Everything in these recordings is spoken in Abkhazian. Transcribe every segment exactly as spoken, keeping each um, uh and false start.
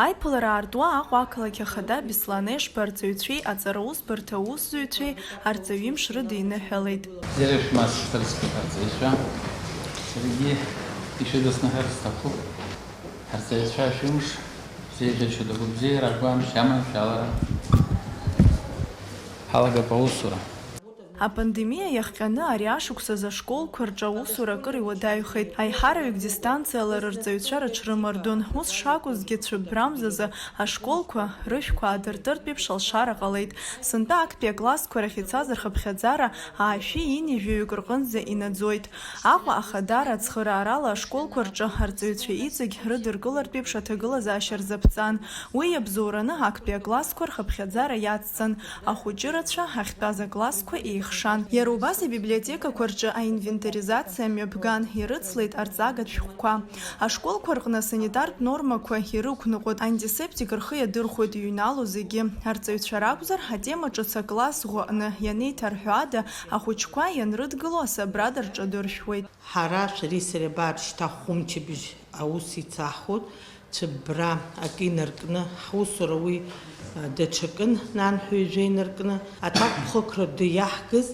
Аиԥылара аартуа Аҟәа ақалақь ахада Беслан Ешба арҵаҩцәеи аҵараусбарҭа аусзуҩцәеи арҵаҩымш рыдиныҳәалеит. Зере шәмаҷшәырӡ арҵаҩцәа, саргьы ишәыдысныҳәар сҭахуп. Арҵаҩцәа шәымш, шәзеиӷьашьо дагәабзиара, агәамч, аманшәалара. Ҳалагап аусура. Апандемиа иахҟьаны ари ашықәсазы ашколқәа рҿы аусура акыр иуадаҩхеит. Аиҳараҩык дистанциала рырҵаҩцәа рыҽрымардон. Ус шакәызгьы, цәыббрамзазы ашколқәа рышәқәа аадыртыртә еиԥш алшара ҟалеит. Сынтәа актәи аклассқәа рахь ицаз рхыԥхьаӡара аашәи ҩынҩажәаҩык рҟынӡа инаӡоит. Аҟәа ахадара ацхыраарала ашколқәа рҿы арҵаҩцәа иҵегь рыдыркылартә еиԥш аҭагылазаашьа рзаԥҵан. Уи иабзоураны актәи аклассқәа рхыԥхьаӡара иацҵан, ахәыҷы рацәа ахьтәаз аклассқәа еихшан. Иара убас абиблиотекақәа рҿы аинвентаризациа мҩаԥган, ирыцлеит арҵагатә шәҟәқәа. Ашколқәа рҟны асанитартә нормақәа ирықәныҟәоит, антисептик рхы иадырхәоит иҩналоу зегьы. Арҵаҩцәа ракәзар, атема ҿыц акласс ӷәы аҟны ианеиҭарҳәо ада, ахәыҷқәа ианрыдгыло асабрада рҿадыршәуеит. Ҳара, шәареи сареи абар шьҭа хәымчыбжь аус ицаҳхәоит, цәыббра акы инаркны, ҳусура уи, а, даҽакын, нанҳәа ҩажәа инаркны, аҭакԥхықәра ду иаҳгаз,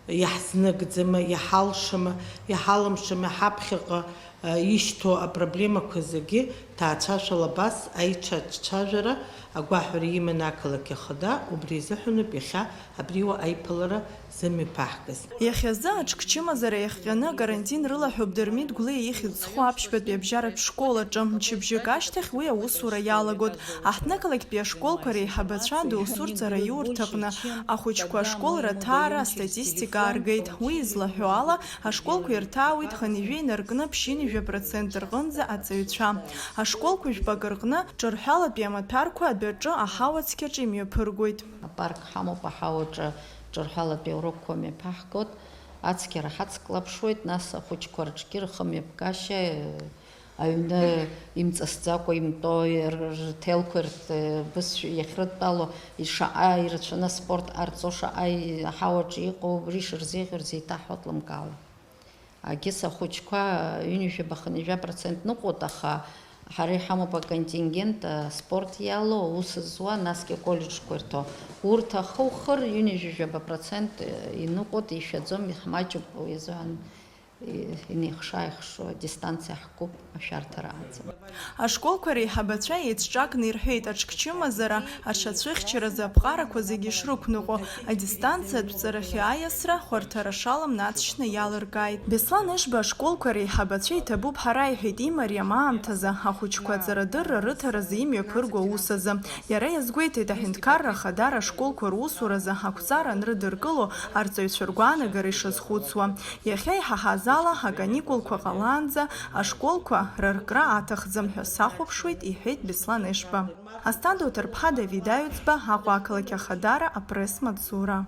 иаҳзнагӡама, иҳалшама, иҳалымшама, ҳаԥхьаҟа, а, ишьҭоу апроблемақәа зегьы ҭаацәашәала абас аиҿцәажәара агәаҳәара иман ақалақь ахада, убри азыҳәаноуп иахьа абриуа аиԥылара зымҩаԥаҳгаз. Иахьазы аҽкчымазара иахҟьаны акарантин рылаҳәоуп Дырмит Гәлиа ихьӡ зху аԥшьбатәи абжьаратә школ аҿы. Мчыбжьык ашьҭахь уи аусура иалагоит. Аҳҭнықалақьтәи ашколқәа реиҳабацәа доусурҵа араиурҭаҟны ахәыҷқәа ашкол раҭаара астатистика ааргеит. Уи излаҳәо ала, ашколқәа ирҭаауеит хынҩажәа инаркны ԥшьынҩажәа процент рҟынӡа аҵаҩцәа. Ашколқәа жәпакы рҟны ҿырҳәалатәи амаҭәарқәа адәаҿы аҳауа цқьаҿы имҩаԥыргоит. Апарк ҳамоуп, аҳауаҿы ҿырҳәалатәи аурокқәа мҩаԥаҳгоит, ацқьара ҳацклаԥшуеит, нас ахәыҷқәа рҿгьы рхымҩаԥгашьа, аҩны имҵасӡакәа имтәо, р-, рҭелқәа ирҭ-, бызшәа иахьрыдтәало, шаҟа ирацәаны аспорт ҟарҵо, шаҟа и-, аҳауаҿы иҟоу, убри шырзеиӷьу рзеиҭаҳҳәо лымкаала. Агьыс ахәыҷқәа ҩынҩажәаба-хынҩажәа процент ныҟәоит, аха ҳара иҳамоуп аконтингент, аспорт иалоу, аус зуа, насгьы аколлеџьқәа ирҭо. Урҭ ахы-ухыр ҩынҩажәаба процент иныҟәоит, ишәаӡом, иҳмаҷуп, уи азыҳәан и-, инеихша-ааихшо адистанциа ҳкуп, ашәарҭара ааӡам. Ашколқәа реиҳабацәа еицҿакны ирҳәеит, аҽкчымазара, аҽацәыхьчаразы аԥҟарақәа зегьы ишрықәныҟәо, адистанциатә ҵарахьы аиасра хәарҭара шалам наҵшьны иалыркааит. Беслан Ешба ашколқәа реиҳабацәа иҭабуп ҳара, иҳәеит, имариам аамҭазы ахәыҷқәа аҵарадырра рыҭаразы имҩаԥырго аус азы. Иара иазгәеиҭеит аҳәынҭқарра ахадара ашколқәа русуразы ақәҵара анрыдыркыло арҵаҩцәа ргәаанагара ишазхәыцуа. Иахьа иҳаҳаз ала, аканикулқәа ҟалаанӡа ашколқәа раркра аҭахӡам ҳәа сахәаԥшуеит, иҳәеит Беслан Ешба. Асҭанда Оҭарԥҳа, Давид Аҩӡба, Аҟәа ақалақь ахадара, апресс-маҵзура.